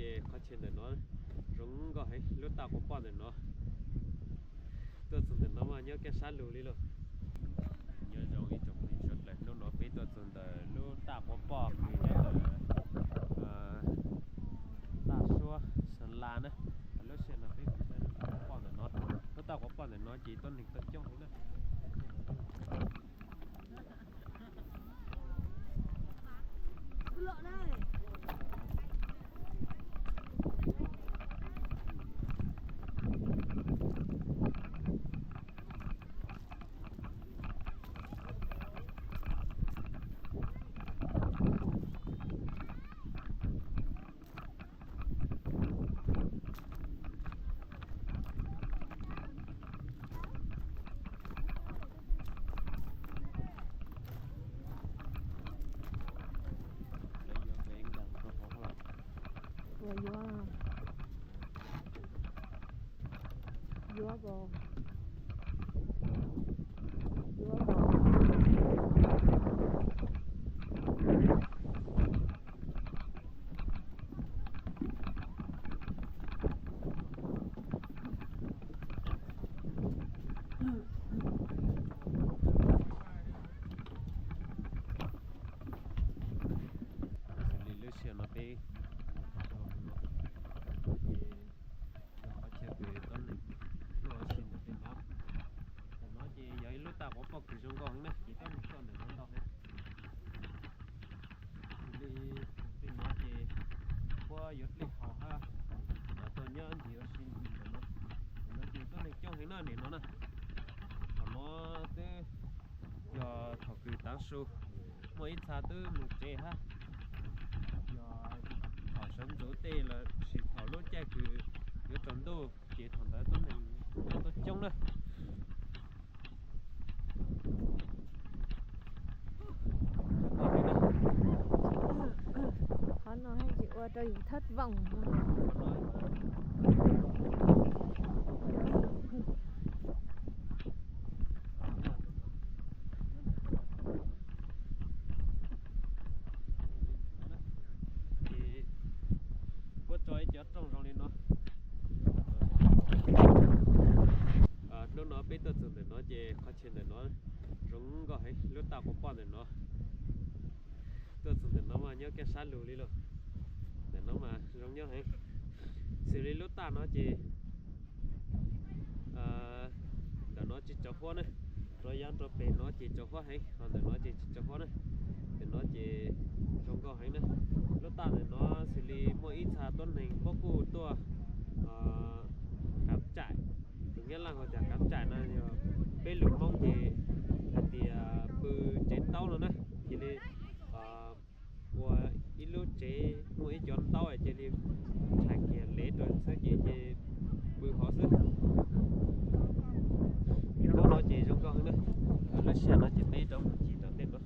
Ces qhov chaw ntawm no zoo nkauj heev, lub taj quav poj ntawm no. Tuaj txog ntawm no mas nyob kiag sab lug li lauj. Nyob zoo ib tsoom phooj ywg sawv daws, hnub no peb tuaj txog ntawm lub taj quav poj kws nyob ntawm Taj Suab Xa La na. Lub sij hawm no peb mus saib lub taj quav poj ntawm no. Lub taj quav poj ntawm no ces tuab neeg tuaj coob heev na. Ua yuav, yuav ko, yuav ko. Xws li lub sij hawm no peb ces yog qhov chaw kws tuab neeg tuaj ua si ntawm tej no. Ntawm no ces yog ib lub taj quav poj kws zoo nkauj heev na, ces tuab neeg tuaj ntawm no ntau heev. Xws li tej no ces puab yuav dlej haus hab tuaj nyob ntxiv ua si ntawm no. Ntawm no ces tuab neeg coob heev na, nim no na. Thaum no twb yog thaum kws taav su, muaj ib txha twb mus tsev hab. Yog thaum sawv ntxuv tej lossis thaum lub caij kws yuav tsaus ntuj ces thaum ntawd tuab neeg tuaj coob na. Qhov no tsis ua rau yus thất vọng. Ces puab tso ib cov rooj zoo li no. Hnub no peb tuaj txog ntawm no ces qhov chaw ntawm no zoo nkauj heev, lub taj quav poj ntawm no. Tuaj txog ntawm no mas nyob kiag sab lug li lauj. Ntawm no mas zoo nyob heev. Xws li lub taj no ces ntawm no tsis tsaus huab na, rau yav rau pem no ces tsaus huab heev, ho ntawm no ces tsis tsaus huab na. Ntawm no ces zoo nkauj heev na. Lub taj ntawm no xws li muaj ib txha tuab neeg puab kuj tuaj cắm trại. Lus Nyab Laj hu tias cắm trại no yog peb lus Hmoob ces hais tias pw tsev taub no na. Cia li ua ib lub tsev muaj ib cov ntaub cia li tshais kiag lev rau xwb ces cia li pw hov xwb. Hnub no ces zoo nkauj na. Lub sij hawm no ces peb rov mus ncig tom ntej no.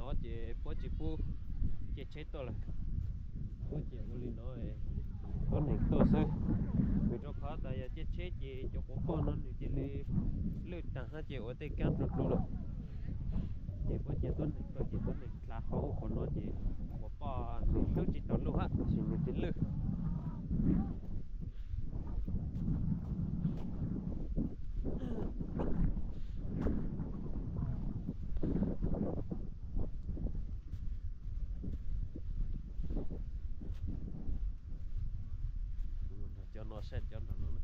Ces puab tsis pub caij tsheb tuaj lawm. Puab ces ua li no, tuab neeg tuaj xwb. Vim rau qhov tas yog caij tsheb ces cov quav poj no nws cia li lwj taag hab ces ua tej kaab plua plua lawm. Ces puab cia tuab neeg tuaj ces tuab neeg dlha qhov ub qhov no ces quav poj nws hlub tsis tau luj hab tab sis nws tsis lwj. Cov no saib cov nrog no.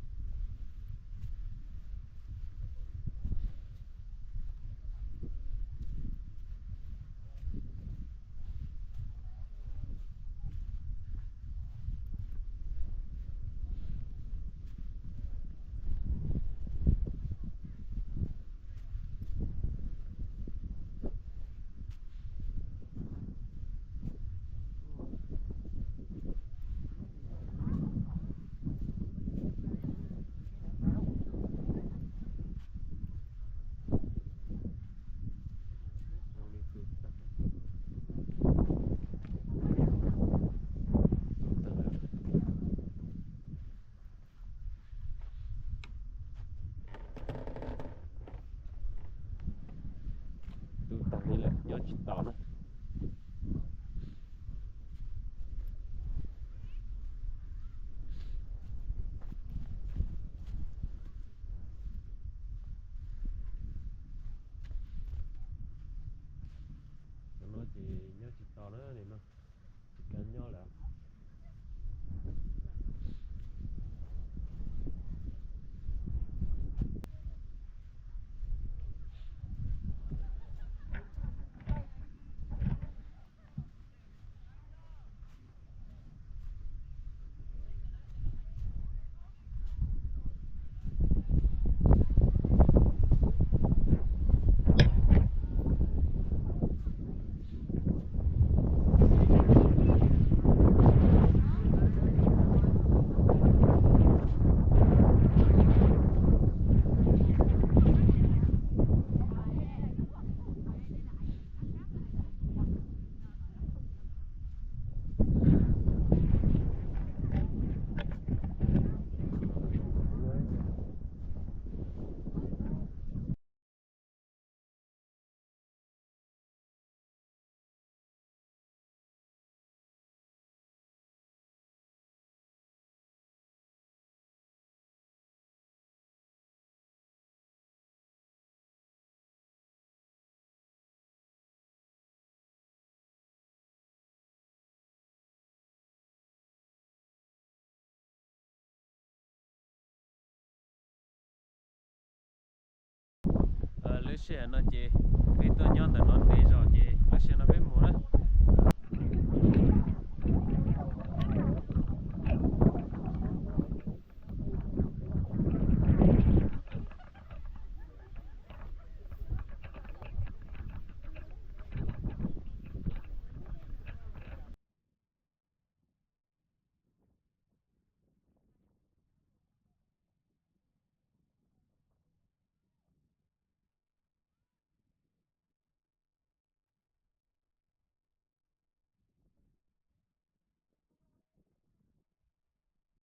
Tu tag li lawm nyob tsis tau na. Cov no ces nyob tsis tau na, no tsis kav nyob lawm. Lub sij hawm no ces peb tuaj nyob ntawm no ntev zog ces lub sij hawm no peb mus na.